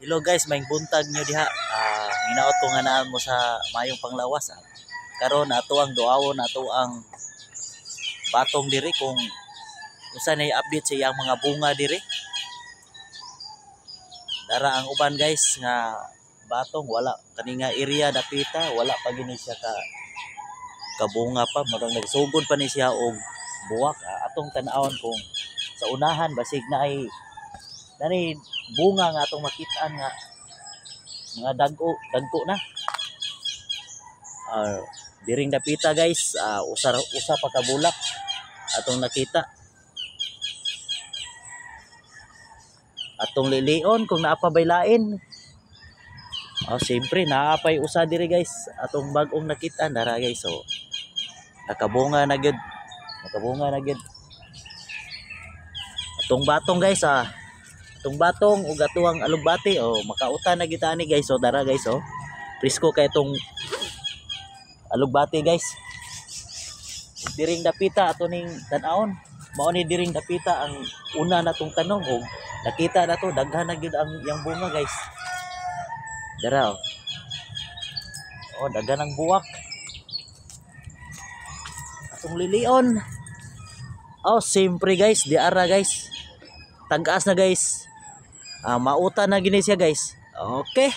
Hello guys, maayong buntag nyo diha. Hinaot ko nga naa mo sa maayong panglawas. Karon ato ang duawon ato ang batong diri kung unsa nay update sa iyang mga bunga diri. Dara ang uban guys nga batong, wala kani nga area dapita, wala pa gini siya ka kabunga pa, murag nagsugod pa ni siya og buwak. Atong tan-awon kung sa unahan basig naay nani bunga nga atong makitaan nga mga dag-o, dagko na. Diring dapita guys, usa usa pa ka bulak atong nakita. Atong lilion kung naa pa bay lain. Oh, siyempre naa pay usa diri guys atong bag-ong nakita dara guys. So nakabunga na gyud. Nakabunga na gyud. Atong batong guys ah. Atong batong ug atuang alugbati, oh, makautan na kita ani guys. So dara guys, oh. Presko kay itong alugbati guys. Ug diring dapita ato ning tan-awon. Mao ni diring dapita ang una natong tanom og nakita na to, daghan na gyud ang iyang bunga guys. Dara oh. Oh, daghan ang buwak. Atong lilion. Oh, siyempre guys, di ara guys. Tag-as na guys. Mauta na gini siya guys. Okay.